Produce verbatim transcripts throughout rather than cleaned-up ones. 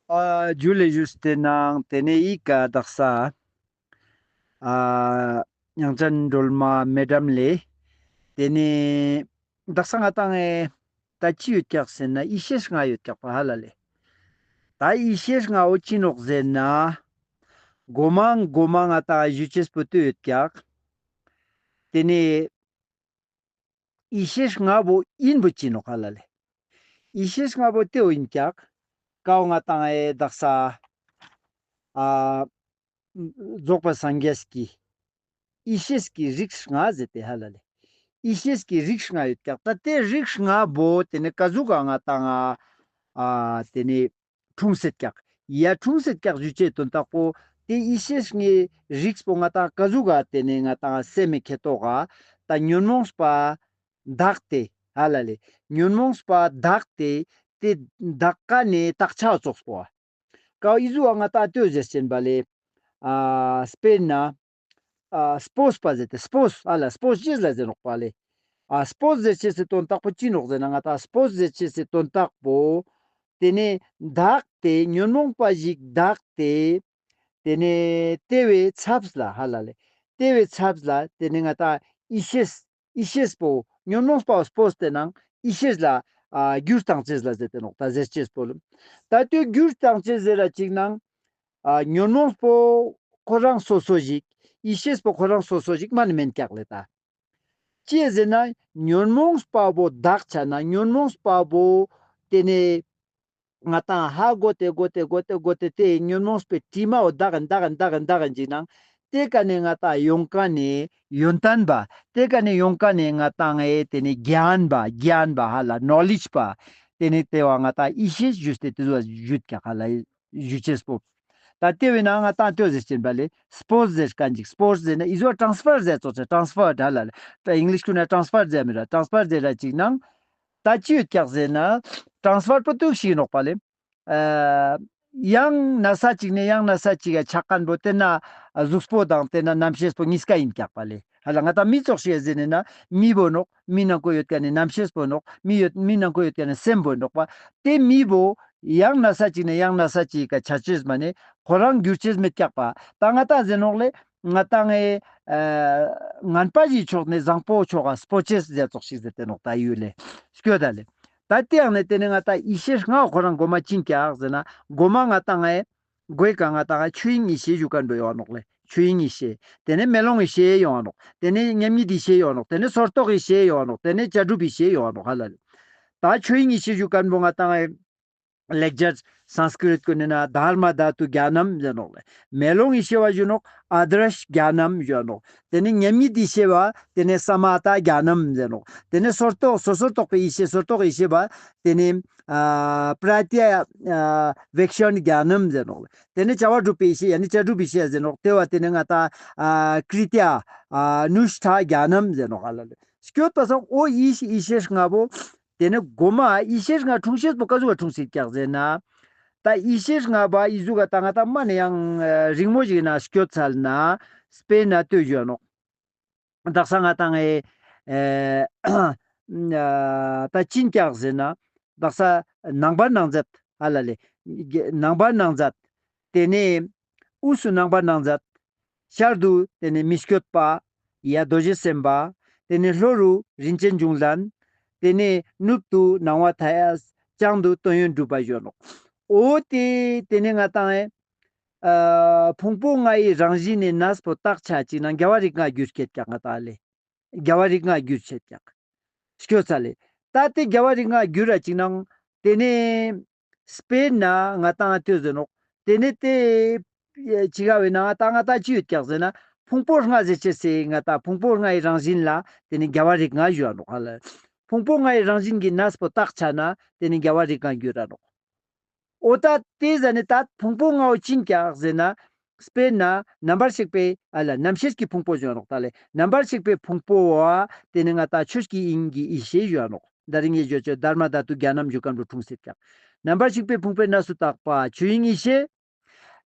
ཨ་ཇུ་ལེ་ཞུས་ཏེ་ནང་ཏེ་ནེ་ཨི་ཀ་དག་ས་ཨ་དབྱངས་ཅན་སྒྲོལ་མ་མེ་ཌམ་ལེ། ཏེ་ནེ་དག་ས་ང་ཏང་ཨེ་ད་ཅི་ཡོད་ཀྱག་ཟེར་ན་ཡེ་ཤེས་ལྔ་ཡོད་ཀྱག་པ་ཧ་ལ་ལེ། ད་ཡེ་ཤེས་ལྔ་བོ་ཅི་ནོག་ཟེར་ན་གོ་མ་གོ་མ་ང་ཏང་ཞུ་ཅེས་པོ་ཏེ་ཡོད་ཀྱག། ཏེ་ནེ་ཡེ་ཤེས་ལྔ་བོ་ཨིན་བོ་ཅི་ནོག་ཧ་ལ་ལེ། ཡེ་ཤེས་ལྔ་བོ་ཏེ་བོ་ཨིན་ཀྱག། ཀའོ་ང་ཏང་ཨེ་དག་ས་ཨ་རྫོགས་པ་སངས་རྒྱས་ཀྱི་ཡེ་ཤེས་ཀྱི་རིགས་ལྔ་ཟེར་ཏེ་ཧ་ལ་ལེ། ཡེ་ཤེས་ཀྱི་རིགས་ལྔ་ཡོད་ཀྱག། ད་ཏེ་རིགས་ལྔ་བོ་ཏེ་ནེ་ཀ་ཟུག་ག་ང་ཏང་ཨ་ཏེ་ནེ་འཁྲུངས་སེད་ཀྱག། ཡ་འཁྲུངས་སེད་ཀྱག་ཞུ་ཅེས་དོན་དག་པོ་ཏེ་ཡེ་ཤེས་ལྔའི་རིགས་པོ་ང་ཏང་ཀ་ཟུག་ག་ཏེ་ནེ་ང་ཏང་སེམས་མེད་ཁེ་ཏོག་ག་ད་ཉོན་མོངས་པ་དག་སྟེ་ཧ་ལ་ལེ། ཉོན་མོངས་པ་དག་སྟེ་ཏེ་དག་ཀ་ནེ་དག་ཆ་ཙོགས་པོ། ཀའོ་ཨི་ཟུག་ག་ང་ཏང་ལྟོས་ཟེར་ཅེན་པ་ལེ། ཨ་སྤེར་ན་ཨ་སྤོས་པ་ཟེར་ཏེ་སྤོས་ཨ་ལ་སྤོས་ཅེས་ལ་ཟེར་ནོག་པ་ལེ། ཨ་སྤོས་ཟེར་ཅེས་སི་དོན་དག་པོ་ཅི་ནོག་ཟེར་ན་ང་ཏང་སྤོས་ཟེར་ཅེས་སི་དོན་དག་པོ་ཏེ་ནེ་དག་སྟེ་ཉོན་མོངས་པ་ཞིག་དག་སྟེ་ཏེ་ནེ་ཏེ་བོའི་ཚབ་ལ་ཧ་ལ་ལེ། ཏེ་བོའི་ཚབ་ལ་ཏེ་ནེ་ང་ཏང་ཡེ་ཤེས་ཡེ་ཤེས་པོ་ཉོན་མོངས་པ་སྤོས་ཏེ་ནང་ཡེ་ཤེས་ལ་ཨ་གྱུར་བཏང་ཅེས་ལ་ཟེར་ཏེ་ནོག་ད་ཟེར་ཅེས་པོ་ལེ། ད་ལྟོས་གྱུར་བཏང་ཅེས་ཟེར་ར་ཅིག་ནང་ཨ་ཉོན་མོངས་པོ་ཁོ་རང་སོ་སོ་ཞིག་ཡེ་ཤེས་པོ་ཁོ་རང་སོ་སོ་ཞིག་མ་ནེ་མེན་ཀྱག་ལེ་ད། ཅི་ཟེར་ན་ཉོན་མོངས་པ་བོ་དག་ཆ་ན་ཉོན་མོངས་པ་བོ་ཏེ་ནེ་ང་ཏང་ཧ་གོ་ཏེ་གོ་ཏེ་གོ་ཏེ་གོ་ཏེ་ཏེ་ཉོན་མོངས་པའི་དྲི་མ་བོ་དག་གིན་དག་གིན་དག་གིན་དག་གིན་ཅིག་ནང་ཏེ་ཀ་ནེ་ང་ཏང་ཡོང་ཀ་ནེ་ཡོན་ཏན་པ་ཏེ་ཀ་ནེ་ཡོང་ཀ་ནེ་ང་ཏང་ཨེ་ཏེ་ནེ་གྱཱན་པ་གྱཱན་པ་ཧ་ལ་ནོ་ལེཇ་པ་ཏེ་ནེ་ཏེ་བ་ང་ཏང་ཡེ་ཤེས་ཞུས་ཏེ་ཏེ་ཟུག་ཞུད་ཀྱག་ཧ་ལ། ཞུ་ཅེས་པོ། ད་ཏེ་བས་ན་ང་ཏང་ལྟོས་ཟེར་ཅེན་པ་ལེ། སྤོས་ཟེར་ཁན་ཅིག་སྤོས་ཟེར་ན་ཨི་ཟོ་ཊྲན་སི་ཕར་ཟེར་ཙོགས་ཅིག་ཊྲན་སི་ཕར་ཌ་ལ་ལེ། ད་ཨིང་ལིཤ་ཀུན་ན་ཊྲན་སི་ཕར་ཟེར་མི་ར་ཊྲན་སི་ཕར་ཟེར་ར་ཅིག་ནང་། ད་ཅི་ཡོད་ཀྱག་ཟེར་ན། ཊྲན་སི་ཕར་པོ་ཏུག་ཞིག་ནོག་པ་ལེ། ཨ་ཡང་ན་ས་ཅིག་ནེ་ཡང་ན་ས་ཅིག་ག་ཆ་ཁན་པོ་ཏེ་ན་གཟུགས་པོ་དང་ཏེ་ན་རྣམ་ཤེས་པོ་ཉིས་ཀ་ཨིན་ཀྱག་པ་ལེ། ཧ་ལ་ང་ཏང་མི་ཙོགས་ཤིག་ཟེར་ན་མི་བོ་ནོག་མི་ནང་ཀོ་ཡོད་ཀ་ནེ་རྣམ་ཤེས་པོ་ནོག་མི་ཡོད་མི་ནང་ཀོ་ཡོད་ཀ་ནེ་སེམས་པོ་ནོག་པ། ཏེ་མི་བོ་ཡང་ན་ས་ཅིག་ནེ་ཡང་ན་ས་ཅིག་ག་ཆ་ཅེས་མ་ནེ་ཁོ་རང་གྱུར་ཅེས་མེད་ཀྱག་པ། ད་ང་ཏང་ཟེར་ནོག་ལེ། ང་ཏང་ངི་ཨ་ངན་པ་ཞིག་ཕྱོགས་ནེ་ཟང་པོ་ཕྱོགས་ག་སྤོ་ཅེས་ཟེར་ཙོགས་ཤིག་ཟེར་ཏེ་ནོག་ད་ཡུལ་ལེ། སྐྱོད་ད་ལེ། ད་ཏེ་ཡང་ནེ་ཏེ་ནེ་ང་ཏང་ཡེ་ཤེས་ལྔ་ཁོ་རང་གོ་མ་ཅི་ཨིན་ཀྱག་ཟེར་ན་གོ་མ་ང་ཏང་ངི་གོའི་ཀ་ང་ཏང་ཆོས་དབྱིངས་ཡེ་ཤེས་ཞུ་ཁན་པོ་ཡོང་ནོག་ལེ། ཆོས་དབྱིངས་ཡེ་ཤེས། ཏེ་ནེ་མེ་ལོང་ཡེ་ཤེས་ཡོང་ནོག་ཏེ་ནེ་མཉམ་ཉིད་ཡེ་ཤེས་ཡོང་ནོག་ཏེ་ནེ་སོར་རྟོག་ཡེ་ཤེས་ཡོང་ནོག་ཏེ་ནེ་བྱ་གྲུབ་ཡེ་ཤེས་ཡོང་ནོག་ཧ་ལ་ལེ། ད་ཆོས་དབྱིངས་ཡེ་ཤེས་ཞུ་ཁན་པོ་ང་ཏང་ལེགས་སྦྱར་སཾསྐྲྀཏ་ཀུན་ནི་ན་དྷརྨ་དྷཱ་ཏུ་གྱཱ་ནམ་ཟེར་ནོག་ལེ། མེ་ལོང་ཡེ་ཤེས་བ་ཞུ་ནོག་ཨ་དྲྀཤ་གྱཱ་ནམ་ཞུ་ནོག་ཏེ་ནེ་མཉམ་ཉིད་ཡེ་ཤེས་བ་ཏེ་ནེ་ས་མ་ཏ་གྱཱ་ནམ་ཟེར་ནོག་ཏེ་ནེ་སོར་རྟོག་སོ་སོར་རྟོག་པའི་ཡེ་ཤེས་སོར་རྟོག་ཡེ་ཤེས་བ་ཏེ་ནེ་ཨ་པྲ་ཏྱ་ཨ་བེཀ་ཤན་གྱཱ་ནམ་ཟེར་ནོག་ལེ། ཏེ་ནེ་བྱ་བ་གྲུབ་པའི་ཡེ་ཤེས་ཡ་ནི་བྱ་གྲུབ་ཡེ་ཤེས་ཟེར་ནོག་ཏེ་བ་ཏེ་ནེ་ང་ཏང་ཨ་ཀྲྀ་ཏྱ་ཨ་ནུཥྚ་གྱཱ་ནམ་ཟེར་ནོག་ཧ་ལ་ལེ། སྐྱོད་པ་སང་འོ་ཡེ་ཤེས་ཡེ་ཤེས་ལྔ་བོ། ཏེ་ནེ་གོ་མ་ཡེ་ཤེས་ལྔ་འཁྲུངས་ཤེས་པོ་ཀ་ཟུག་ག་འཁྲུངས་སེད་ཀྱག་ཟེར་ན། ད་ཡེ་ཤེས་ལྔ་བ་ཨི་ཟུག་ག་ད་ང་ཏང་མ་ནེ་ཡང་རིང་མོ་ཞིག་ན་སྐྱོད་ཚར་ན་སྤེར་ན་ལྟོས་ཞུ་ནོག་དག་ས་ང་ཏང་ཨེ་ཨ་ད་ཅི་ཨིན་ཀྱག་ཟེར་ན། དག་ས་ནང་པ་ནང་ཛད་ཧ་ལ་ལེ། ནང་པ་ནང་ཛད། ཏེ་ནེ་དབུས་སུ་ནང་པ་ནང་ཛད། ཤར་དུ་ཏེ་ནེ་མི་བསྐྱོད་པ། ཡ་རྡོ་རྗེ་སེམས་དཔའ། ཏེ་ནེ་ལྷོ་རུ་རིན་ཆེན་འབྱུང་ལྡན། ཏེ་ནེ་ནུབ་ཏུ་སྣང་བ་མཐའ་ཡས། བྱང་དུ་དོན་ཡོད་གྲུབ་པ་ཞུ་ནོག་འོ་ཏེ་ཏེ་ནེ་ང་ཏང་ཨེ་ཨ་ཕུང་པོ་ལྔའི་རང་བཞིན་ནི་གནས་པོ་དག་ཆ་ཅིག་ནང་རྒྱལ་བ་རིགས་ལྔ་གྱུར་སེད་ཀྱག་ང་ཏང་ལེ། རྒྱལ་བ་རིགས་ལྔ་གྱུར་སེད་ཀྱག་སྐྱོད་ཚར་ལེ། ད་ཏེ་རྒྱལ་བ་རིགས་ལྔ་གྱུར་ར་ཅིག་ནང་ཏེ་ནེ་སྤེར་ན་ང་ཏང་ལྟོས་ཟེར་ནོག་ཏེ་ནེ་ཏེ་ཅི་ག་བས་ན་ང་ཏང་ང་ཏང་ཅི་ཡོད་ཀྱག་ཟེར་ན་ཕུང་པོ་ལྔ་ཟེར་ཅེས་སི་ང་ཏང་ཕུང་པོ་ལྔའི་རང་བཞིན་ལ་ཏེ་ནེ་རྒྱལ་བ་རིགས་ལྔ་ཞུ་བ་ནོག་ཧ་ལ། ཕུང་པོ་ལྔའི་རང་བཞིན་གྱི་གནས་པོ་དག་ཆ་ན་ཏེ་ནེ་རྒྱལ་བ་རིགས་ལྔ་གྱུར་ར་ནོག་འོ་ད་ཏེ་ཟ་ནེ་ད་ཕུང་པོ་ལྔ་བོ་ཅི་ཨིན་ཀྱག་ཟེར་ན། སྤེར་ན་རྣམ་པར་ཤེས་པའི་ཨ་ལ་རྣམ་ཤེས་ཀྱི་ཕུང་པོ་ཞུ་བ་ནོག་ད་ལེ། རྣམ་པར་ཤེས་པའི་ཕུང་པོ་བ་ཏེ་ནེ་ང་ཏང་ཆོས་ཀྱི་དབྱིངས་ཀྱི་ཡེ་ཤེས་ཞུ་བ་ནོག་ད་རིང་ངེ་ཞུ་ཅེས་དྷརྨ་དྷཱ་ཏུ་གྱཱ་ནམ་ཞུ་ཁན་པོ་འཁྲུངས་སེད་ཀྱག་རྣམ་པར་ཤེས་པའི་ཕུང་པོའི་གནས་སུ་དག་པ་ཆོས་དབྱིངས་ཡེ་ཤེས།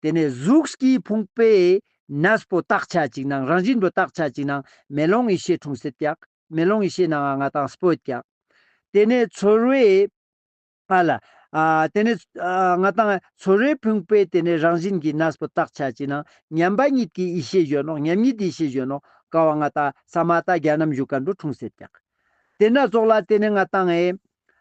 ཏེ་ནེ་གཟུགས་ཀྱི་ཕུང་པོའི་གནས་པོ་དག་ཆ་ཅིག་ནང་རང་བཞིན་པོ་དག་ཆ་ཅིག་ནང་མེ་ལོང་ཡེ་ཤེས་འཁྲུངས་སེད་ཀྱག་མེ་ལོང་ཡེ་ཤེས་ནང་ང་ང་ཏང་སྤོ་ཡོད་ཀྱག་ཏེ་ནེ་ཚོར་བའི་ཨ་ལ་ ཨ་ཏེ་ནེ་ཨ་ང་ཏང་ཚོར་བའི་ཕུང་པོའི་ཏེ་ནེ་རང་བཞིན་གྱི་གནས་པོ་བརྟག་ཅེས་ཅིག་ནང་མཉམ་པ་ཉིད་ཀྱི་ཡེ་ཤེས་ཞུ་ནོག། མཉམ་ཉིད་ཡེ་ཤེས་ཞུ་ནོག། ཀ་བོ་ང་ཏང་ས་མ་ཏ་གྱ་ནམ་ཞུ་ཁན་བོ་འཁྲུངས་སེ་ཀྱག། ཏེ་ན་ཙོགས་ལ་ཏེ་ནེ་ང་ཏང་ཨེ་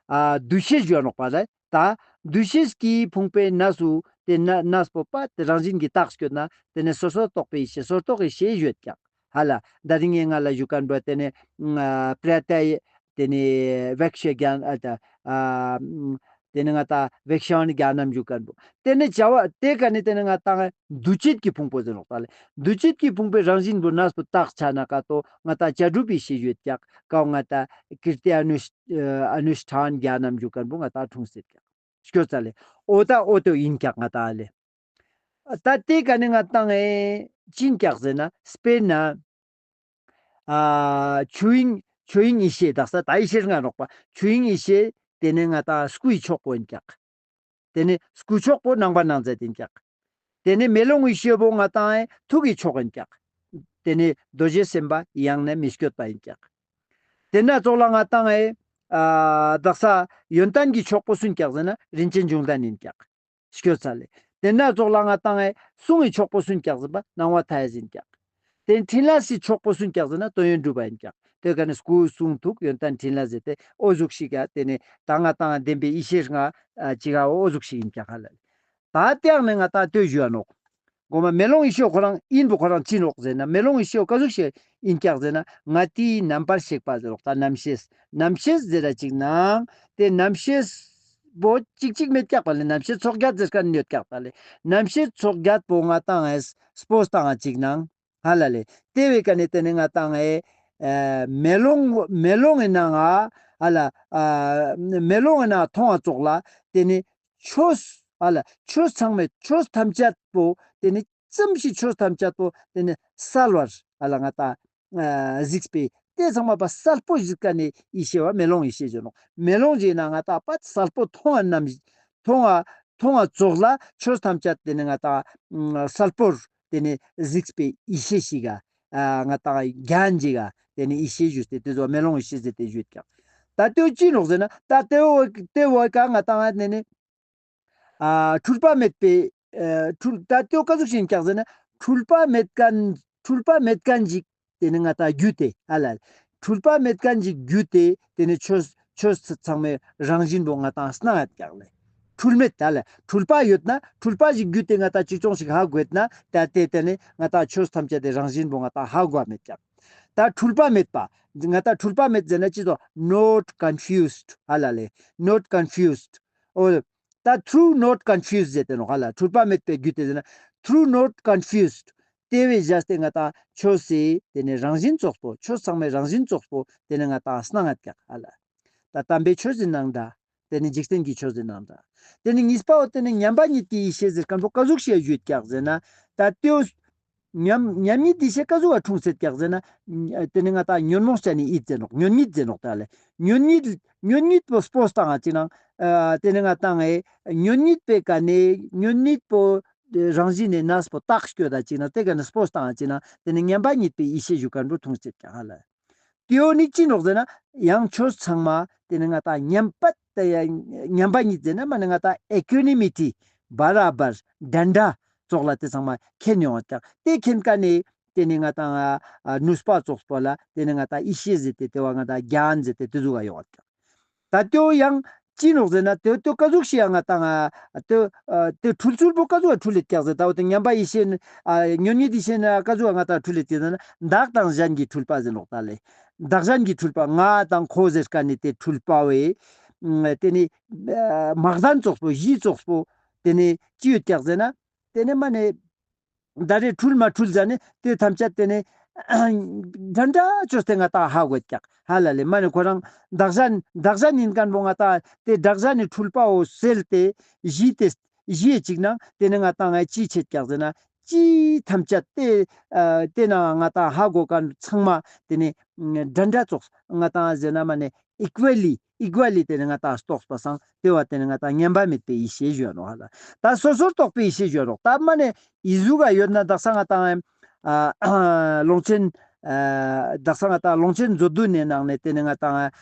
ཨ་འདུ་ཤེས་ཞུ་ནོག་པ་རེད། ད་འདུ་ཤེས་ཀྱི་ཕུང་པོའི་གནས་སུ་ཏེ་ན་གནས་པོ་པ་ཏེ་རང་བཞིན་གྱི་བརྟག་སྐྱོད་ན་ཏེ་ནེ་སོ་སོར་རྟོག་པའི་ཡེ་ཤེས་སོར་རྟོག་ཡེ་ཤེས་ཡོད་ཀྱག་ཧ་ལ། ད་རིང་ངས་ང་ལ་ཞུ་ཁན་བོ་ཏེ་ནེ་ཨ་པྲ་ཏ་ཡེ་ཏེ་ནེ་བེག་ཤ་གྱ་ཨ་ད་ཨ་ཏེ་ནེ་ང་ཏང་བེག་ཤ་ནི་གྱ་ནམ་ཞུ་ཁན་བོ། ཏེ་ནེ་བྱ་བ་ཏེ་ཀ་ནེ་ཏེ་ནེ་ང་ཏང་འདུ་བྱེད་ཀྱི་ཕུང་པོ་ཟེར་ནོག་ད་ལེ། འདུ་བྱེད་ཀྱི་ཕུང་པོའི་རང་བཞིན་པོ་གནས་པོ་བརྟག་ཅེས་ན་ཀ་ཏོ་ང་ཏང་བྱ་གྲུབ་པའི་ཡེ་ཤེས་ཡོད་ཀྱག། ཀ་བོ་ང་ཏང་ཀིརྟི་ཨ་ནུ་ཨ་ནུ་ཤ་ཐཱན་གྱ་ནམ་ཞུ་ཁན་བོ་ང་ཏང་འཁྲུངས་སེ་ཀྱག། སྐྱོ་ཙ་ལེ། འོ་ད་འོ་ཏོ་ཡིན་ཀྱག་ང་ཏང་ལེ། ད་ཏེ་ཀ་ནེ་ང་ཏང་ཨེ་ཅི་ཡིན་ཀྱག་ཟེར་ན་སྤེར་ན། ཨ་ཆོས་དབྱིངས་ཆོས་དབྱིངས་ཡེ་ཤེས་དག་ས་ད་ཡེ་ཤེས་ལྔ་ནོག་པ། ཆོས་དབྱིངས་ཡེ་ཤེས་ཏེ་ནེ་ང་ཏང་སྐུའི་མཆོག་པོ་ཡིན་ཀྱག། ཏེ་ནེ་སྐུ་མཆོག་པོ་རྣམ་པར་སྣང་མཛད་ཡིན་ཀྱག། ཏེ་ནེ་མེ་ལོང་ཡེ་ཤེས་པོ་ང་ཏང་ཨེ་ཐུགས་ཀྱི་མཆོག་ཡིན་ཀྱག། ཏེ་ནེ་རྡོ་རྗེ་སེམས་དཔའ་ཡང་ན་མི་བསྐྱོད་པ་ཡིན་ཀྱག། ཏེ་ན་ཙོགས་ལ་ང་ཏང་ཨེ་ཨ་དག་ས་ཡོན་ཏན་གྱི་མཆོག་པོ་སུ་ཡིན་ཀྱག་ཟེར་ན་རིན་ཆེན་འབྱུང་ལྡན་ཡིན་ཀྱག། སྐྱོ་ཙ་ལེ། ཏེ་ན་ཙོགས་ལ་ང་ཏང་ཨེ་གསུང་གི་མཆོག་པོ་སུ་ཡིན་ཀྱག་ཟེར་ན་སྣང་བ་མཐའ་ཡས་ཡིན་ཀྱག། ཏེ་ནེ་ཕྲིན་ལས་སི་མཆོག་པོ་སུ་ཡིན་ཀྱག་ཟེར་ན་དོན་ཡོད་གྲུབ་པ་ཡིན་ཀྱག། ཏེ་ཀ་ནེ་སྐུ་གསུང་ཐུགས་ཡོན་ཏན་ཕྲིན་ལས་ཟེར་ཏེ་འོ་ཟུག་ཤིག་ག་ཏེ་ནེ་ད་ང་ཏང་ལྡན་པའི་ཡེ་ཤེས་ལྔ་ཨ་ཅིག་ག་འོ་ཟུག་ཤིག་ཡིན་ཀྱག་ཧ་ལ་ལེ། ད་ཏེ་ཡང་ནེ་ང་ཏང་ལྟོས་ཞུ་ཡ་ནོག། གོ་མ་མེ་ལོང་ཡེ་ཤེས་ཁོ་རང་ཡིན་པོ་ཁོ་རང་ཅི་ནོག་ཟེར་ན་མེ་ལོང་ཡེ་ཤེས་ཀ་ཟུག་ཤིག་ཡིན་ཀྱག་ཟེར་ན་ང་ཏིའི་རྣམ་པར་ཤེས་པ་ཟེར་རོག་ད་རྣམ་ཤེས་རྣམ་ཤེས་ཟེར་ར་ཅིག་ནང་ཏེ་རྣམ་ཤེས་པོ་ཅིག་ཅིག་མེད་ཀྱག་པ་ལེ། རྣམ་ཤེས་ཚོགས་བརྒྱད་ཟེར་ཁན་ཡོད་ཀྱག་ད་ལེ། རྣམ་ཤེས་ཚོགས་བརྒྱད་པོ་ང་ཏང་ཨེ་སྤོས་བཏང་ང་ཅིག་ནང་ཧ་ལ་ལེ། ཏེ་བོའི་ཀ་ནེ་ཏེ་ནེ་ང་ཏང་ཨེ་ཨ་མེ་ལོང་མེ་ལོང་ངི་ནང་ང་ཧ་ལ་ཨ་མེ་ལོང་ངི་ནང་མཐོང་བ་ཙོགས་ལ་ཏེ་ནེ་ཆོས་ཧ་ལ་ཆོས་ཚང་མའི་ཆོས་ཐམས་ཅད་པོ་ཏེ་ནེ་ཙམ་ཞིག་ཆོས་ཐམས་ཅད་པོ་ཏེ་ནེ་གསལ་བར་ཧ་ལ་ང་ཏང་ཨ་གཟིགས་པའི་ཏེ་ཚང་མ་པ་གསལ་པོ་གཟིགས་ཁན་ནི་ཡེ་ཤེས་པ་མེ་ལོང་ཡེ་ཤེས་ཟེར་ནོག། མེ་ལོང་ཟེར་ན་ང་ཏང་པ་གསལ་པོ་མཐོང་བ་རྣམས་མཐོང་བ་མཐོང་བ་ཙོགས་ལ་ཆོས་ཐམས་ཅད་ཏེ་ནེ་ང་ཏང་གསལ་པོར་ཏེ་ནེ་གཟིགས་པའི་ཡེ་ཤེས་ཤིག་ག་ཨ་ང་ཏང་རྒྱན་ཞིག་ག་ཏེ་ནེ་ཡེ་ཤེས་ཞུས་ཏེ་ཏེ་ཚོ་མེ་ལོང་ཡེ་ཤེས་ཟེར་ཏེ་ཞུས་ཀྱག། ད་ཏེ་བོ་ཅི་ནོག་ཟེར་ན་ད་ཏེ་བོ་ཏེ་བོ་ཀ་ང་ཏང་ཏེ་ནེ་ཨ་འཁྲུལ་པ་མེད་པའི་ཨ་འཁྲུལ་ད་ལྟོ་ཀ་ཟུག་ཤིག་ཀྱག་ཟེར་ན་འཁྲུལ་པ་མེད་ཁན་འཁྲུལ་པ་མེད་ཁན་ཞིག་ཏེ་ནེ་ང་ཏང་རྒྱུད་དེ་ཧ་ལ་འཁྲུལ་པ་མེད་ཁན་ཞིག་རྒྱུད་དེ་ཏེ་ནེ་ཆོས་ཆོས་ཚང་མའི་རང་བཞིན་པོ་ང་ཏང་སྣང་ཡོད་ཀྱག་ལེ། འཁྲུལ་མེད་ད་ལེ་འཁྲུལ་པ་ཡོད་ན་འཁྲུལ་པ་ཞིག་རྒྱུད་དེ་ང་ཏང་ཅི་ཅོང་ཞིག་ཧ་གོ་ཡོད་ན་ད་ཏེ་ཏེ་ནེ་ང་ཏང་ཆོས་ཐམས་ཅད་དེ་རང་བཞིན་པོ་ང་ཏང་ཧ་གོ་མེད་ཀྱག། ད་འཁྲུལ་པ་མེད་པ་ང་ཏང་འཁྲུལ་པ་མེད་ཟེར་ན་ཅི་ཏོ་not confused ཧ་ལ་ལེ། Not confused འོ། ད་true not confused ཟེར་ཏེ་ནོག་ཧ་ལ། འཁྲུལ་པ་མེད་པའི་རྒྱུད་དེ་ཟེར་ན་true not confused ཏེ་བོའི་བཞག་སྟེ་ང་ཏང་ཆོས་སི་ཏེ་ནེ་རང་བཞིན་ཙོགས་པོ་ཆོས་ཚང་མའི་རང་བཞིན་ཙོགས་པོ་ཏེ་ནེ་ང་ཏང་སྣང་ཡོད་ཀྱག་ཧ་ལ། ད་དམ་པའི་ཆོས་ཟེར་ནང་འདྲ། ཏེ་ནེ་འཇིག་རྟེན་གྱི་ཆོས་ཟེར་ནང་འདྲ། ཏེ་ནེ་གཉིས་པའོ་ཏེ་ནེ་མཉམ་པ་ཉིད་ཀྱི་ཡེ་ཤེས་ཟེར་ཁན་བོ་ཀ་ཟུག་ཤིག་ཡོད་ཀྱག་ཟེར་ན་ད་ལྟོས། མཉམ་མཉམ་ཉིད་ཡེ་ཤེས་ཀ་ཟུག་ག་འཁྲུངས་སེ་ཀྱག་ཟེར་ན། ཏེ་ནེ་ང་ཏང་ཉོན་མོངས་ཅན་ནི་ཡིད་ཟེར་ནོག། ཉོན་ཉིད་ཟེར་ནོག་ད་ལེ། ཉོན་ཉིད་ཉོན་ཉིད་པོ་སྤོས་བཏང་ང་ཅིག་ནང་། ཨ་ཏེ་ནེ་ང་ཏང་ཨེ་ཉོན་ཉིད་པའི་ཀ་ནེ་ཉོན་ཉིད་པོ་རང་བཞིན་ནི་གནས་པོ་བརྟག་དཔྱད་ད་ཅིག་ནང་ཏེ་ཀ་ནེ་སྤོས་བཏང་ང་ཅིག་ནང་ཏེ་ནེ་མཉམ་པ་ཉིད་པའི་ཡེ་ཤེས་ཞུ་ཁན་བོ་འཁྲུངས་སེ་ཀྱག་ཧ་ལ། ཏེ་བོ་ནི་ཅི་ནོག་ཟེར་ན་ཡང་ཆོས་ཚང་མ་ཏེ་ནེ་ང་ཏང་མཉམ་པ་ཏེ་ཡ་མཉམ་པ་ཉིད་ཟེར་ན་མ་ནེ་ང་ཏང་ཨི་ཀུ་ནི་མི་ཊི་བ་ར་བར་འདྲ་འདྲ་ཙོགས་ལ་ཏེ་ཚང་མ་མཁྱེན་ཡོང་བ་ཀྱག། ཏེ་མཁྱེན་ཁན་ནི་ཏེ་ནེ་ང་ཏང་ཨ་ནུས་པ་ཙོགས་པོ་ལ་ཏེ་ནེ་ང་ཏང་ཡེ་ཤེས་ཟེར་ཏེ་ཏེ་བོ་ང་ཏང་རྒྱན་ཟེར་ཏེ་ཏེ་ཟུག་ག་ཡོང་བ་ཀྱག། ད་ལྟོ་ཡང་ཅི་ནོག་ཟེར་ན་ལྟོས་ལྟོས་ཀ་ཟུག་ཤིག་ཡ་ང་ཏང་ཨ་ལྟོས་ཨ་ལྟོས་འཁྲུལ་ཚུལ་པོ་ཀ་ཟུག་ག་འཁྲུལ་ལེད་ཀྱག་ཟེར་ད་འོ་ཏེ་མཉམ་པ་ཡེ་ཤེས་ཨ་ཉོན་ཉིད་ཡེ་ཤེས་ན་ཀ་ཟུག་ག་ང་ཏང་འཁྲུལ་ལེད་ཀྱག་ཟེར་ན་བདག་དང་གཞན་གྱི་འཁྲུལ་པ་ཟེར་ནོག་ད་ལེ། བདག་གཞན་གྱི་འཁྲུལ་པ་ང་དང་ཁོ་ཟེར་ཁན་ནི་ཏེ་འཁྲུལ་པ་བོའི་ཏེ་ནེ་ཨ་མ་རྒྱན་ཙོགས་པོ་གཞི་ཙོགས་པོ་ཏེ་ནེ་ཅི་ཡོད་ཀྱག་ཟེར་ན་ཏེ་ནེ་མ་ནེ་ད་རེ་འཁྲུལ་མ་འཁྲུལ་ཟ་ནེ་ཏེ་ཐམས་ཅད་ཏེ་ནེ་འདྲ་འདྲ་ཅོས་ཏེ་ང་ཏང་ཧ་གོ་ཀྱག་ཧ་ལ་ལེ། མ་ནེ་ཁོ་རང་བདག་གཞན་བདག་གཞན་ཡིན་ཁན་བོ་ང་ཏང་ཏེ་བདག་གཞན་ནི་འཁྲུལ་པའོ་སེལ་ཏེ་གཞི་ཏེ་གཞི་ཡེ་ཅིག་ནང་ཏེ་ནེ་ང་ཏང་ང་ཅི་ཆེད་ཀྱག་ཟེར་ན་ཅི་ཐམས་ཅད་ཏེ་ཨ་ཏེ་ན་ང་ཏང་ཧ་གོ་ཁན་ཚང་མ་ཏེ་ནེ་འདྲ་འདྲ་ཙོགས་ང་ཏང་ཟེར་ན་མ་ནེ་ཨི་ཀུ་ལི་ཨི་ཀུ་ལི་ཏེ་ནེ་ང་ཏང་རྟོགས་པ་སང་ཏེ་བོ་ཏེ་ནེ་ང་ཏང་མཉམ་པ་མེད་པའི་ཡེ་ཤེས་ཞུ་ནོག་ཧ་ལ། ད་སོ་སོར་རྟོག་པའི་ཡེ་ཤེས་ཞུ་ནོག། ད་མ་ནེ་ཨི་ཟུག་ག་ཡོད་ན་དག་ས་ང་ཏང་ཨ་ལོང་ཆེན་ ཨ་དག་ས་ང་ཏང་ཀློང་ཆེན་མཛོད་བདུན་ནི་ནང་ནས་ཏེ་ནེ་ང་ཏང་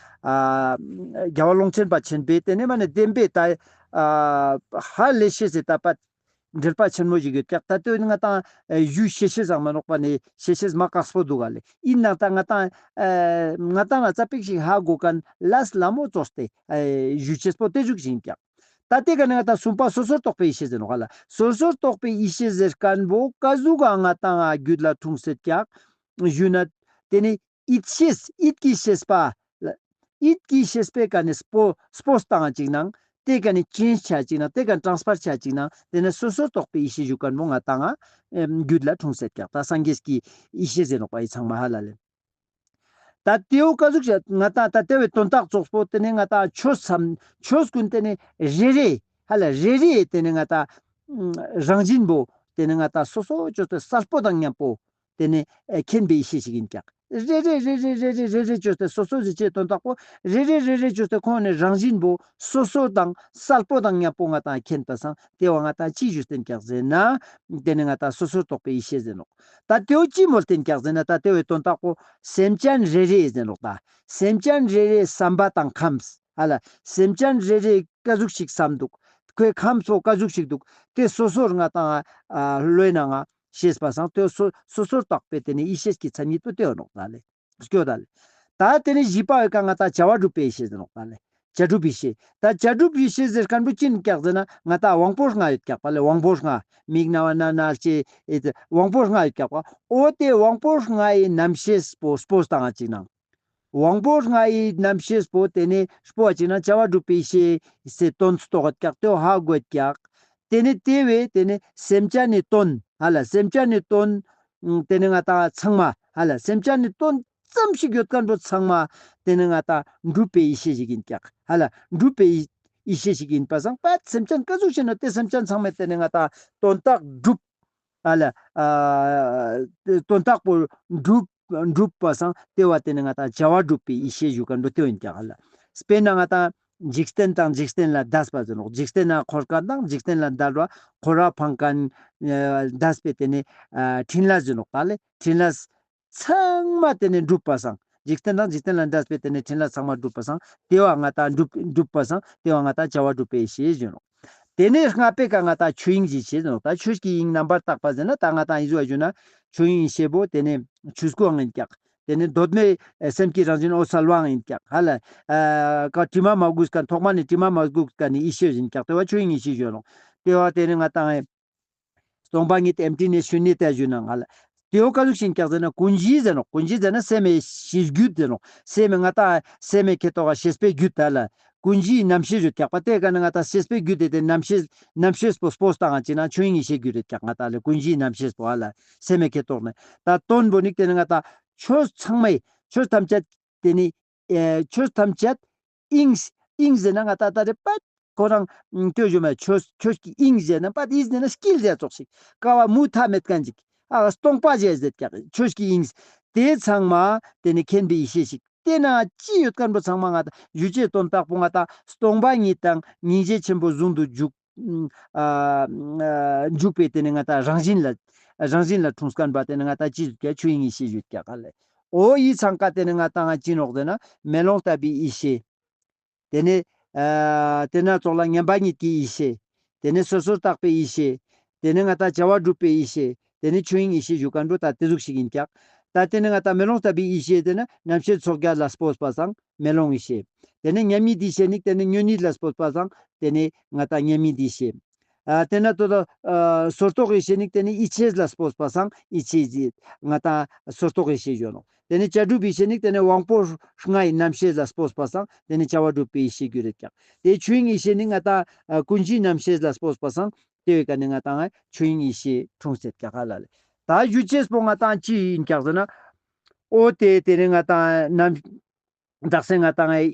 ཨ་རྒྱལ་བ་ཀློང་ཆེན་པ་ཆེན་པོའི་ཏེ་ནེ་མ་ནེ་བདེན་པའི་ད་ཨ་ཧ་ལས་ཤེས་སི་ད་པ་འགྲེལ་པ་ཆེན་མོ་ཞིག་ཡོད་ཀྱག། ད་ལྟོས་ང་ཏང་ཨ་ཞུ་ཤེས་ཤེས་ཟང་མ་ནོག་པ་ནི་ཤེས་ཤེས་མ་ཀགས་པོ་འདུག་ག་ལེ། ཨིན་ནའང་ད་ང་ཏང་ཨ་ང་ཏང་ལ་ཙ་པིག་ཞིག་ཧ་གོ་མཁན་ལས་ལ་མོ་ཙོགས་ཏེ་ཨ་ཞུ་ཅེས་པོ་ཏེ་ཟུག་ཞིག་ཨིན་ཀྱག། ད་ཏེ་ཀ་ནེ་ང་ཏང་གསུམ་པ་སོ་སོར་རྟོག་པའི་ཡེ་ཤེས་ཟེར་ནོག་ཧ་ལ། སོ་སོར་རྟོག་པའི་ཡེ་ཤེས་ཟེར་མཁན་པོ་ཀ་ཟུག་ག་ང་ཏང་ང་རྒྱུད་ལ་འཁྲུངས་སེད་ཀྱག་ཞུ་ན། ཏེ་ནེ་ཡིད་ཤེས་ཡིད་ཀྱི་ཤེས་པ་ལ་ཡིད་ཀྱི་ཤེས་པའི་ཀ་ནེ་སྤོ་སྤོས་བཏང་ཅིག་ནང་ཏེ་ཀ་ནེ་ཅེན་ཇི་ཆ་ཅིག་ནང་ཏེ་ཀ་ནེ་ཊྲན་སི་ཕར་ཆ་ཅིག་ནང་ཏེ་ནེ་སོ་སོར་རྟོག་པའི་ཡེ་ཤེས་ཞུ་མཁན་པོ་ང་ཏང་ང་ཨེམ་རྒྱུད་ལ་འཁྲུངས་སེད་ཀྱག། ད་སངས་རྒྱས་ཀྱི་ཡེ་ཤེས་ཟེར་ནོག་པ་ཡི་ཚང་མ་ཧ་ལ་ལེ། ད་ཏེའོ་ཀ་ཟུག་ཞིག་ང་ཏང་ད་ཏེ་བོའི་དོན་དག་ཙོགས་པོ་ཏེ་ནེ་ང་ཏང་ཆོས་སམ་ཆོས་ཀུན་ཏེ་ནེ་རེ་རེ་ཧ་ལ་རེ་རེ་ཏེ་ནེ་ང་ཏང་རང་བཞིན་པོ་ཏེ་ནེ་ང་ཏང་སོ་སོ་ཅོས་ཏེ་གསལ་པོ་དང་མཉམ་པོ་ཏེ་ནེ་ཨེ་མཁྱེན་པའི་ཡེ་ཤེས་ཤིག་ཨིན་ཀྱག། རེ་རེ་རེ་རེ་རེ་རེ་རེ་རེ་ཅོས་ཏེ་སོ་སོ་ཟེར་ཅེས་དོན་དག་པོ་རེ་རེ་རེ་རེ་ཅོས་ཏེ་ཁོང་ནི་རང་བཞིན་པོ་སོ་སོ་དང་གསལ་པོ་དང་མཉམ་པོ་ང་ཏང་མཁྱེན་པ་སང་ཏེ་བོ་ང་ཏང་ཅི་ཞུས་ཏེ་ཨིན་ཀྱག་ཟེར་ན་ཏེ་ནེ་ང་ཏང་སོ་སོར་རྟོག་པའི་ཡེ་ཤེས་ཟེར་ནོག། ད་ཏེའོ་ཅི་མོལ་ཏེ་ཨིན་ཀྱག་ཟེར་ན་ད་ཏེ་བོའི་དོན་དག་པོ་སེམས་ཅན་རེ་རེ་ཟེར་ནོག། ད་སེམས་ཅན་རེ་རེའི་བསམ་པ་དང་ཁམས་ཧ་ལ་སེམས་ཅན་རེ་རེ་ཀ་ཟུག་ཞིག་བསམ་འདུག། ཁོའི་ཁམས་པོ་ཀ་ཟུག་ཞིག་འདུག། ཏེ་སོ་སོར་ང་ཏང་ཨ་བློའི་ནང་ང་ཤེས་པ་སང་ཏེ་སོ་སོ་སོར་རྟོག་པའི་ཏེ་ནེ་ཡེ་ཤེས་ཀྱི་མཚན་ཉིད་པོ་ཏེ་ཡོད་ནོག་ད་ལེ། སྐྱོ་ད་ལེ། ད་ཏེ་ནེ་བཞི་པ་བོའི་ཀ་ང་ཏང་བྱ་བ་གྲུབ་པའི་ཡེ་ཤེས་ཟེར་ནོག་ད་ལེ། བྱ་གྲུབ་ཡེ་ཤེས། ད་བྱ་གྲུབ་ཡེ་ཤེས་ཟེར་མཁན་པོ་ཅི་ཨིན་ཀྱག་ཟེར་ན་ང་ཏང་དབང་པོ་ལྔ་ཡོད་ཀྱག་པ་ལེ། དབང་པོ་ལྔ། མིག་རྣ་བ་སྣ་སྣ་ལྕེ་ཨེ་ཏེ་དབང་པོ་ལྔ་ཡོད་ཀྱག་པ། འོ་ཏེ་དབང་པོ་ལྔ་ཡི་རྣམ་ཤེས་པོ་སྤོས་བཏང་ཅིག་ནང་། དབང་པོ་ལྔ་ཡི་རྣམ་ཤེས་པོ་ཏེ་ནེ་སྤོ་བ་ཅིག་ནང་བྱ་བ་གྲུབ་པའི་ཡེ་ཤེས་སི་དོན་རྟོགས་ཀྱག། ཏེ་བོ་ཧ་གོ་ཀྱག། ཏེ་ནེ་ཏེ་བོའི་ཏེ་ནེ་སེམས་ཅན་ནི་དོན་ཧ་ལ་སེམས་ཅན་ནི་དོན་ཏེ་ནེ་ང་ཏང་ཚང་མ་ཧ་ལ་སེམས་ཅན་ནི་དོན་ཙམ་ཞིག་ཡོད་མཁན་པོ་ཚང་མ་ཏེ་ནེ་ང་ཏང་གྲུབ་པའི་ཡེ་ཤེས་ཤིག་ཨིན་ཀྱག། ཧ་ལ་གྲུབ་པའི་ཡེ་ཤེས་ཤིག་ཨིན་པ་སང་པ་སེམས་ཅན་ཀ་ཟུག་ཞིག་ན་ཏེ་སེམས་ཅན་ཚང་མ་ཏེ་ནེ་ང་ཏང་དོན་དག་གྲུབ། ཨ་ལ་ཨ་དོན་དག་པོ་གྲུབ་གྲུབ་པ་སང་ཏེ་བོ་ཏེ་ནེ་ང་ཏང་བྱ་བ་གྲུབ་པའི་ཡེ་ཤེས་ཞུ་མཁན་པོ་ཏེ་ཨིན་ཀྱག་ཧ་ལ། དཔེར་ན་ང་ཏང་འཇིག་རྟེན་དང་འཇིག་རྟེན་ལས་འདས་པ་ཟེར་ནོག། འཇིག་རྟེན་ན་འཁོར་མཁན་དང་འཇིག་རྟེན་ལས་འདས་པ་འཁོར་བ་ཕང་མཁན་ཨ་འདས་པའི་ཏེ་ནེ་ཨ་འཕྲིན་ལས་ཟེར་ནོག་ད་ལེ། འཕྲིན་ལས་ཚང་མ་ཏེ་ནེ་གྲུབ་པ་སང་། འཇིག་རྟེན་དང་འཇིག་རྟེན་ལས་འདས་པའི་ཏེ་ནེ་འཕྲིན་ལས་ཚང་མ་གྲུབ་པ་སང་ཏེ་བོ་ང་ཏང་གྲུབ་གྲུབ་པ་སང་ཏེ་བོ་ང་ཏང་བྱ་བ་གྲུབ་པའི་ཡེ་ཤེས་ཞུ་ནོག། ཏེ་ནེ་ལྔ་པའི་ཀ་ང་ཏང་ཆོས་དབྱིངས་ཀྱི་ཡེ་ཤེས་ཟེར་ནོག། ད་ཆོས་ཀྱི་དབྱིངས་རྣམ་པར་དག་པ་ཟེར་ན་ད་ང་ཏང་ཨི་ཟུག་ཞུ་ན་ཆོས་དབྱིངས་ཡེ་ཤེས་པོ་ཏེ་ནེ་ཆོས་སྐུའང་ཨིན་ཀྱག། ཏེ་ནེ་གདོད་མའི་སེམས་ཀྱི་རང་བཞིན་འོད་གསལ་བའང་ཨིན་ཀྱག་ཧ་ལ། ཨ་ཀ་དྲི་མ་མ་གོས་མཁན་ཐོག་མ་ནེ་དྲི་མ་མ་གོས་མཁན་ནི་ཡེ་ཤེས་ཨིན་ཀྱག། ཏེ་བོ་ཆོས་དབྱིངས་ཡེ་ཤེས་ཞུ་ནོག། ཏེ་བོ་ཏེ་ནེ་ང་ཏང་ཨེ་སྟོང་པ་ཉིད་ཨེམ་ཊི་ནེས་ཤུན་ཉ་ཏ་ཞུ་ན་ང་ལ། ཏེ་བོ་ཀ་ཟུག་ཞིག་ཨིན་ཀྱག་ཟེར་ན་ཀུན་གཞི་ཟེར་ནོག། ཀུན་གཞི་ཟེར་ན་སེམས་མེད་ཤེས་རྒྱུད་ཟེར་ནོག། སེམས་མེད་ང་ཏང་སེམས་མེད་ཁེ་ཏོག་ག་ཤེས་པའི་རྒྱུད་ད་ལ། ཀུན་གཞིའི་རྣམ་ཤེས་ཡོད་ཀྱག་པ། ཏེ་ཀ་ནེ་ང་ཏང་ཤེས་པའི་རྒྱུད་དེ་ཏེ་རྣམ་ཤེས་རྣམ་ཤེས་པོ་སྤོས་བཏང་ཅིག་ན་ཆོས་དབྱིངས་ཡེ་ཤེས་རྒྱུད་རེད་ཀྱག། ང་ཏང་ལ་ཀུན་གཞིའི་རྣམ་ཤེས་པོ་ཧ་ལ་སེམས་མེད་ཁེ་ཏོག་ནེ། ད་དོན་པོ་ནི་ཏེ་ནེ་ང་ཏང་ཆོས་ཚང་མའི་ཆོས་ཐམས་ཅད་ཏེ་ནེ་ཨེ་ཆོས་ཐམས་ཅད་དབྱིངས་དབྱིངས་ཟེར་ན་ང་ཏང་ད་རེ་པད་ཁོ་རང་ལྟོས་ཞུ་མ་ཆོས་ཆོས་ཀྱི་དབྱིངས་ཟེར་ན་པད་དབྱིངས་ཟེར་ན་དཀྱིལ་ཟེར་ཙོགས་ཤིག། ཀ་བ་མུ་མཐའ་མེད་མཁན་ཅིག། ཨ་སྟོང་པ་ཟེར་ཟེར་ཀྱག་ཆོས་ཀྱི་དབྱིངས། ཏེ་ཚང་མ་ཏེ་ནེ་མཁྱེན་པའི་ཡེ་ཤེས་ཤིག། ཏེ་ན་ཅི་ཡོད་མཁན་པོ་ཚང་མ་ང་ཏང་ཞུ་ཅེས་དོན་དག་པོ་ང་ཏང་སྟོང་པ་ཉིད་དང་སྙིང་རྗེ་ཆེན་པོ་ཟུང་དུ་འཇུག་ཨ་ཨ་འཇུག་པའི་ཏེ་ནེ་ང་ཏང་རང་བཞིན་ལ་རང་བཞིན་ལ་འཁྲུངས་མཁན་པ་ཏེ་ནེ་ང་ཏང་ཅི་ཞུ་ཀྱག་ཆོས་དབྱིངས་ཡེ་ཤེས་ཞུ་ཀྱག་ཧ་ལ། འོ་ཡི་ཚང་ཀ་ཏེ་ནེ་ང་ཏང་ཅི་ནོག་ཟེར་ན་མེ་ལོང་ལྟ་བུའི་ཡེ་ཤེས། ཏེ་ནེ་ཨ་ཏེ་ན་ཙོགས་ལ་མཉམ་པ་ཉིད་ཀྱི་ཡེ་ཤེས། ཏེ་ནེ་སོ་སོར་བརྟགས་པའི་ཡེ་ཤེས། ཏེ་ནེ་ང་ཏང་བྱ་བ་གྲུབ་པའི་ཡེ་ཤེས། ཏེ་ནེ་ཆོས་དབྱིངས་ཡེ་ཤེས་ཞུ་མཁན་པོ་ད་ཏེ་ཟུག་ཞིག་ཨིན་ཀྱག། ད་ཏེ་ནེ་ང་ཏང་མེ་ལོང་ལྟ་བུའི་ཡེ་ཤེས་ཏེ་ནེ་རྣམ་ཤེས་ཚོགས་བརྒྱད་ལ་སྤོས་པ་སང་མེ་ལོང་ཡེ་ཤེས། ཏེ་ནེ་མཉམ་ཉིད་ཡེ་ཤེས་ནི་ཏེ་ནེ་ཉོན་ཉིད་ལ་སྤོས་པ་སང་ཏེ་ནེ་ང་ཏང་མཉམ་ཉིད་ཡེ་ཤེས། ཨ་ཏེ་ན་ཏོ་ཏོ་ཨ་སོར་རྟོག་ཡེ་ཤེས་ནི་ཏེ་ནེ་ཡིད་ཆེས་ལ་སྤོས་པ་སང་ཡིད་ཆེས་ང་ཏང་སོར་རྟོག་ཡེ་ཤེས་ཞུ་ནོག། ཏེ་ནེ་བྱ་གྲུབ་ཡེ་ཤེས་ནི་ཏེ་ནེ་དབང་པོ་ལྔའི་རྣམ་ཤེས་ལ་སྤོས་པ་སང་ཏེ་ནེ་བྱ་བ་གྲུབ་པའི་ཡེ་ཤེས་རྒྱུད་རེད་ཀྱག། ཏེ་ཆོས་དབྱིངས་ཡེ་ཤེས་ནི་ང་ཏང་ཨ་ཀུན་གཞིའི་རྣམ་ཤེས་ལ་སྤོས་པ་སང་ཏེ་བོའི་ཀ་ནེ་ང་ཏང་ཨ་ཆོས་དབྱིངས་ཡེ་ཤེས་འཁྲུངས་སེད་ཀྱག་ཧ་ལ་ལེ། ད་ཞུ་ཅེས་པོ་ང་ཏང་ཅི་ཨིན་ཀྱག་ཟེར་ན། འོ་ཏེ་ཏེ་ནེ་ང་ཏང་རྣམ་དག་ས་ང་ཏང་ཨི་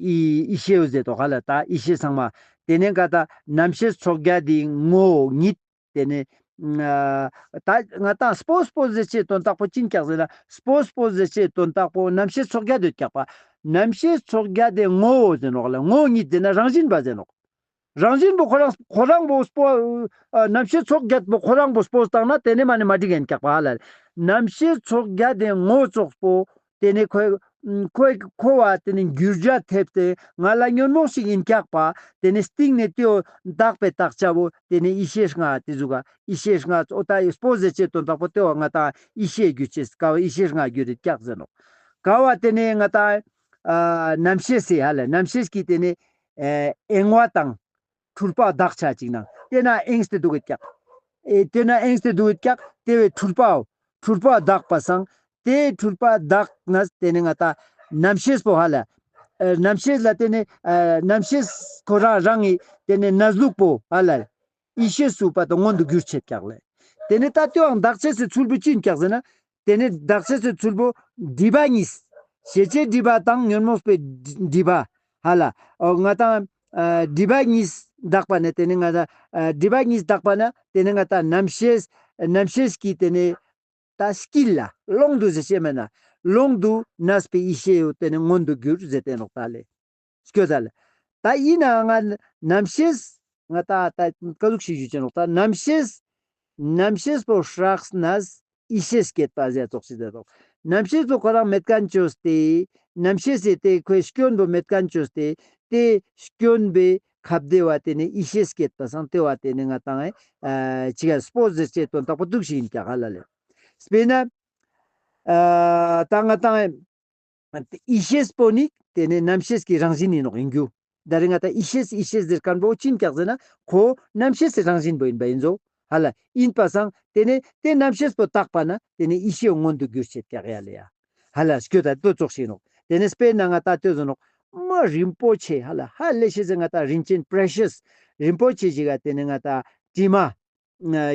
ཡེ་ཤེས་ཟེར་དོ་ཧ་ལ། ད་ཡེ་ཤེས་ཚང་མ་ཏེ་ནེ་ང་ཏང་རྣམ་ཤེས་ཚོགས་བརྒྱད་དེ་ངོ་བོ་ཉིད། ཏེ་ནེ་ཨ་ད་ང་ཏང་སྤོས་སྤོས་ཟེར་ཅེས་དོན་དག་པོ་ཅི་ཨིན་ཀྱག་ཟེར་ན་སྤོས་སྤོས་ཟེར་ཅེས་དོན་དག་པོ་རྣམ་ཤེས་ཚོགས་བརྒྱད་ཡོད་ཀྱག་པ། རྣམ་ཤེས་ཚོགས་བརྒྱད་དེ་ངོ་བོ་ཟེར་ནོག་ལ། ངོ་བོ་ཉིད་ཟེར་ན་རང་བཞིན་པ་ཟེར་ནོག། རང་བཞིན་པོ་ཁོ་རང་ཁོ་རང་པོ་སྤོ་ཨ་རྣམ་ཤེས་ཚོགས་བརྒྱད་པོ་ཁོ་རང་པོ་སྤོས་བཏང་ན་དེ་ནས་མ་ནི་མ་འགྲིག་ཡིན་ཀྱག་པ་ཧ་ལ་ལེ། རྣམ་ཤེས་ཚོགས་བརྒྱད་དེ་ངོ་ཙོགས་པོ་དེ་ནས་ཁོའི་ཁོའི་ཁོ་བ་དེ་ནས་འགྱུར་བྱ་ཐེབས་ཏེ་ང་ལ་ཉོན་མོངས་ཤིག་ཡིན་ཀྱག་པ། དེ་ནས་སྟིང་ནས་དེའོ་དག་པའི་དག་བྱ་བོ་དེ་ནས་ཡེ་ཤེས་ལྔ་དེ་ཟུག་ག་ཡེ་ཤེས་ལྔ་ཨོ་ད་སྤོ་ཟེར་ཅེས་དོན་དག་པོ་དེའོ་ང་ཏང་ཡེ་ཤེས་རྒྱུ་ཅེས་ཀ་བ་ཡེ་ཤེས་ལྔ་རྒྱུ་རེད་ཀྱག་ཟེར་ནོག། ཀ་བ་དེ་ནས་ང་ཏང་ཨ་རྣམ་ཤེས་སི་ཧ་ལ་རྣམ་ཤེས་ཀྱི་དེ་ནས་ཨེ་གཡེང་བ་དང་འཁྲུལ་པ་དག་ཆ་ཅིག་ནང་དེ་ན་གཡེངས་ཏེ་འདུག་གི་ཀྱག། ཨེ་དེ་ན་གཡེངས་ཏེ་འདུག་གི་ཀྱག། དེ་བས་འཁྲུལ་པའོ་འཁྲུལ་པ་དག་པ་སང་དེ་འཁྲུལ་པ་དག་ན་དེ་ནས་ང་ཏང་རྣམ་ཤེས་པོ་ཧ་ལ་ཨེ་རྣམ་ཤེས་ལ་དེ་ནས་ཨེ་རྣམ་ཤེས་ཁོ་རང་རང་གི་དེ་ནས་གནས་ལུགས་པོ་ཧ་ལ་ཡེ་ཤེས་སུ་པ་དང་མངོན་དུ་གྱུར་ཆེད་ཀྱག་ལེ། དེ་ནས་ད་དེའང་དག་ཆེས་སི་ཚུལ་པོ་ཅི་ཡིན་ཀྱག་ཟེར་ན། དེ་ནས་དག་ཆེས་སི་ཚུལ་པོ་སྒྲིབ་པ་གཉིས། ཤེས་བྱའི་སྒྲིབ་པ་དང་ཉོན་མོངས་པའི་སྒྲིབ་པ་ཧ་ལ། ཨོ་ང་ཏང་ཨ་སྒྲིབ་པ་གཉིས་དག་པ་ནས་དེ་ནས་ང་ཏང་ཨ་སྒྲིབ་པ་གཉིས་དག་པ་ན་དེ་ནས་ང་ཏང་རྣམ་ཤེས་རྣམ་ཤེས་ཀྱི་དེ་ནས་ད་དཀྱིལ་ལ་ཀློང་དུ་ཟེར་ཤེས་མེད་ན་ཀློང་དུ་གནས་པའི་ཡེ་ཤེས་ཡོད་དེ་ནས་མངོན་དུ་གྱུར་ཟེར་ཏེ་ནོག་ད་ལེ། སྐྱོ་ད་ལེ། ད་ཡིན་ན་ང་རྣམ་ཤེས་ང་ད་ད་ཀ་ཟུག་ཤིག་ཞུ་ཅེ་ནོག་ད་རྣམ་ཤེས་རྣམ་ཤེས་པོ་སྲེགས་ནས་ཡེ་ཤེས་སྐྱེད་པ་ཟེར་ཙོགས་ཤིག་ཟེར་ཏོག། རྣམ་ཤེས་པོ་ཁོ་རང་མེད་མཁན་བཅོས་ཏེ་རྣམ་ཤེས་སི་དེ་ཁོའི་སྐྱོན་པོ་མེད་མཁན་བཅོས་ཏེ་དེ་སྐྱོན་པའི་ཁབ་དེ་བ་དེ་ནས་ཡེ་ཤེས་སྐྱེད་པ་སང་དེ་བ་དེ་ནས་ང་ཏང་ཨེ་ཅི་ག་སྤོ་ཟེར་ཅེ་དོན་དག་པོ་འདུག་ཤིག་ཡིན་ཀྱག་ཧ་ལ་ལེ། དཔེར་ན་ཨ་ད་ང་ཏང་ཨེ་ཡེ་ཤེས་པོ་ནི་དེ་ནས་རྣམ་ཤེས་ཀྱི་རང་བཞིན་ཡིན་ནོག་ཡིན་རྒྱུ། ད་རེས་ང་ཏང་ཡེ་ཤེས་ཡེ་ཤེས་ཟེར་མཁན་པོ་ཅི་ཡིན་ཀྱག་ཟེར་ན་ཁོ་རྣམ་ཤེས་སི་རང་བཞིན་པོ་ཡིན་པ་ཡིན་ཟོ། ཧ་ལ་ཡིན་པ་སང་དེ་ནས་དེ་རྣམ་ཤེས་པོ་དག་པ་ན་དེ་ནས་ཡེ་ཤེས་མངོན་དུ་གྱུར་ཆེད་ཀྱག་ཡ་ལེ་ཡ། ཧ་ལ་སྐྱོ་ད་དོ་ཙོགས་ཤིག་ནོག། དེ་ནས་དཔེར་ན་ང་ཏང་དེ་ཟོ་ནོག་མ་རིན་པོ་ཆེ་ཧ་ལ་ཧ་ལས་ཤེས་ཟེར་ང་ཏང་རིན་ཆེན་པྲེ་ཤེས་རིན་པོ་ཆེ་ཞིག་ག་དེ་ནས་ང་ཏང་དྲི་མ་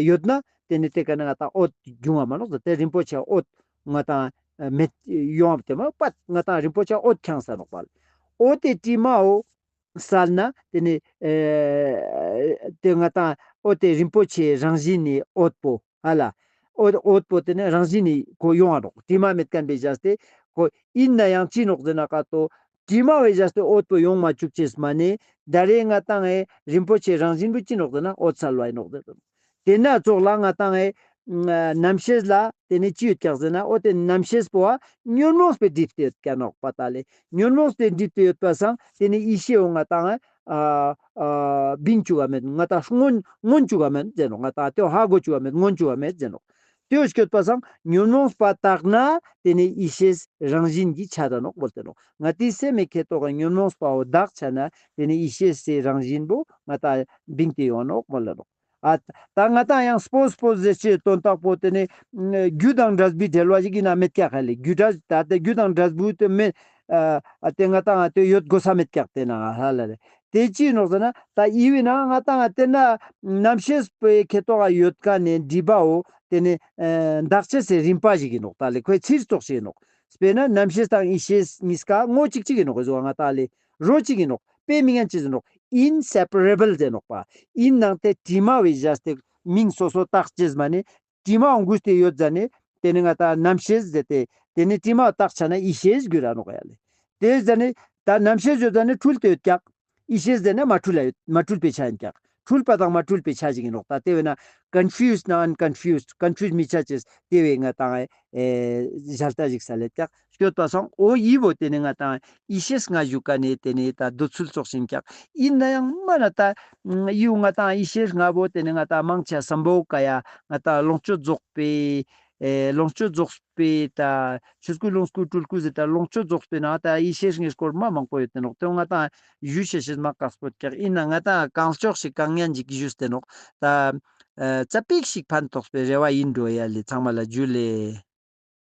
ཡོད་ན་དེ་ནས་དེ་ཀ་ནས་ང་ཏང་འོད་འབྱུང་བ་མ་ནོག་ཟེར། དེ་རིན་པོ་ཆེ་འོད་ང་ཏང་མེད་ཡོང་བ་དེ་མ་པད་ང་ཏང་རིན་པོ་ཆེ་འོད་ཁྱང་ས་ནོག་པ། འོད་དེ་དྲི་མའོ་སལ་ན་དེ་ནས་ཨེ་དེ་ང་ཏང་འོད་དེ་རིན་པོ་ཆེ་རང་བཞིན་ནི་འོད་པོ་ཧ་ལ་འོད་འོད་པོ་དེ་ནས་རང་བཞིན་ནི་ཁོ་ཡོང་བ་ནོག། དྲི་མ་མེད་མཁན་པའི་བཞག་སྟེ་ཁོ་ཡིན་ན་ཡང་ཅི་ནོག་ཟེར་ན་ཀ་ཏོ་དྲི་མ་བའི་བཞག་སྟེ་འོད་པོ་ཡོང་མ་བཅུག་ཅེས་མ་ནས་ད་རེས་ང་ཏང་ཨེ་རིན་པོ་ཆེ་རང་བཞིན་པོ་ཅི་ནོག་ཟེར་ན་འོད་གསལ་བ་ཡིན་ནོག་ཟེར་དོ། དེ་ན་ཙོགས་ལ་ང་ཏང་ཨེ་རྣམ་ཤེས་ལ་དེ་ནས་ཅི་ཡོད་ཀྱག་ཟེར་ན་འོ་དེ་རྣམ་ཤེས་པོ་བ་ཉོན་མོངས་པའི་སྒྲིབ་སྟེ་ཡོད་ཀྱག་ནོག་པ་ད་ལེ། ཉོན་མོངས་པའི་སྒྲིབ་སྟེ་ཡོད་པ་སང་དེ་ནས་ཡེ་ཤེས་འོ་ང་ཏང་ཨ་ཨ་བིང་བཅུག་ག་མེད་ང་ཏང་མངོན་མངོན་བཅུག་ག་མེད་ཟེར་ནོག། ང་ཏང་དེ་ཧ་གོ་བཅུག་ག་མེད་མངོན་བཅུག་ག་མེད་ཟེར་ནོག། དེ་བོ་སྐྱོད་པ་སང་ཉོན་མོངས་པ་དག་ན་དེ་ནས་ཡེ་ཤེས་རང་བཞིན་གྱི་ཆ་ད་ནོག་བོ་དེ་ནོག། ང་ཏི་སེམས་མེད་ཁེ་ཏོག་ག་ཉོན་མོངས་པའོ་དག་ཆ་ན་དེ་ནས་ཡེ་ཤེས་སི་རང་བཞིན་པོ་ང་ཏང་བིང་སྟེ་ཡོང་ནོག་མོལ་ལ་ནོག། ཨ་ད་ང་ཏང་ཡང་སྤོ་སྤོ་ཟེར་ཅེས་དོན་དག་པོ་དེ་ནས་རྒྱུ་དང་འབྲས་བུའི་འབྲེལ་བ་ཞིག་ཡིན་ན་མེད་ཀྱག་ཧ་ལེ། རྒྱུ་འབྲས་ད་ལྟ་རྒྱུ་དང་འབྲས་བུ་དེ་མེད་ཨ་དེ་ང་ཏང་དེ་ཡོད་དགོས་ས་མེད་ཀྱག་དེ་ན་ཧ་ལ་ལེ། དེ་ཅི་ནོག་ཟེར་ན་ད་ཡི་བི་ན་ང་ཏང་དེ་ན་རྣམ་ཤེས་པོའི་ཁེ་ཏོག་ག་ཡོད་ཀ་ནས་སྒྲིབ་པའོ་དེ་ནས་ཨ་འདག་ཅེས་སི་རིམ་པ་ཞིག་ཡིན་ནོག་ད་ལེ། ཁོའི་ཚིར་ཙོགས་ཤིག་ཡིན་ནོག། དཔེར་ན་རྣམ་ཤེས་དང་ཡེ་ཤེས་གཉིས་ཀ་ངོ་གཅིག་གཅིག་ཡིན་ནོག་ཟེར་བ་ང་ཏང་ལེ་རོ་གཅིག་ཡིན་ནོག། དཔེ་མི་ཉན་ཅི་ཟེར་ནོག། ཨིན་སེ་པ་རེ་བལ་ཟེར་ནོག་པ། ཨིན་ནང་དེ་དྲི་མ་བའི་བཞག་སྟེ་མིང་སོ་སོ་བཏགས་ཅེས་མ་ནི་དྲི་མ་འོང་གུས་ཏེ་ཡོད་ཟ་ནི་དེ་ནི་ང་ཏང་རྣམ་ཤེས་ཟེར་ཏེ་དེ་ནི་དྲི་མ་བཏགས་ཆ་ན་ཡེ་ཤེས་གྱུར་ར་ནོག་ཡ་ལེ། དེ་ཟ་ནི་ད་རྣམ་ཤེས་ཡོད་ཟ་ནི་འཁྲུལ་ཏེ་ཡོད་ཀྱག། ཡེ་ཤེས་ཟེར་ན་མ་འཁྲུལ་ལ་ཡོད་མ་འཁྲུལ་པའི་ཆ་ཡིན་ཀྱག། འཁྲུལ་པ་དང་མ་འཁྲུལ་པའི་ཆ་ཞིག་ཡིན་ནོག། ད་དེ་བས་ན་ཀོན་ཕིའུ་སི་ནང་ཨན་ཀོན་ཕིའུ་སི་ཀོན་ཕིའུ་སི་མི་ཆ་ཅེས་དེ་བས་ང་ཏང་ཨེ་ཞལ་ཏ་ཞིག་ས་ལེ་ཀྱག། སྐྱོད་པ་སང་འོ་ཡི་བོ་དེ་ནི་ང་ཏང་ཡེ་ཤེས་ལྔ་ཞུ་ཀ་ནས་དེ་ནི་ད་འདོད་ཚུལ་ཙོགས་ཤིག་ཀྱག། ཡིན་ན་ཡང་མ་ན་ད་ཡིའུ་ང་ཏང་ཡེ་ཤེས་ལྔ་བོ་དེ་ནི་ང་ཏང་མང་ཆེ་སམ་བྷོ་ཝ་ཀ་ཡ་ང་ཏང་ལོངས་སྤྱོད་རྫོགས་པའི་ཨེ་ལོངས་སྤྱོད་རྫོགས་པའི་ད་ཆོས་སྐུ་ལོངས་སྐུ་སྤྲུལ་སྐུ་ཟེར་ད་ལོངས་སྤྱོད་རྫོགས་པའི་ནང་ད་ཡེ་ཤེས་ལྔའི་སྐོར་མ་མང་པོ་ཡོད་དེ་ནོག། དེ་ང་ཏང་ཞུ་ཤེས་ཤེས་མ་དཀགས་པོ་ཀྱག། ཡིན་ན་ང་ཏང་གང་ལྕོགས་ཤིག་གང་ཉན་ཞིག་ཞུས་ཏེ་ནོག། ད་ཨེ་ཙ་པིག་ཞིག་ཕན་ཐོགས་པའི་རེ་བ་ཡིན་འགྲོ་ཡ་ལེ། ཚང་མ་ལ་ཇུ་ལེ།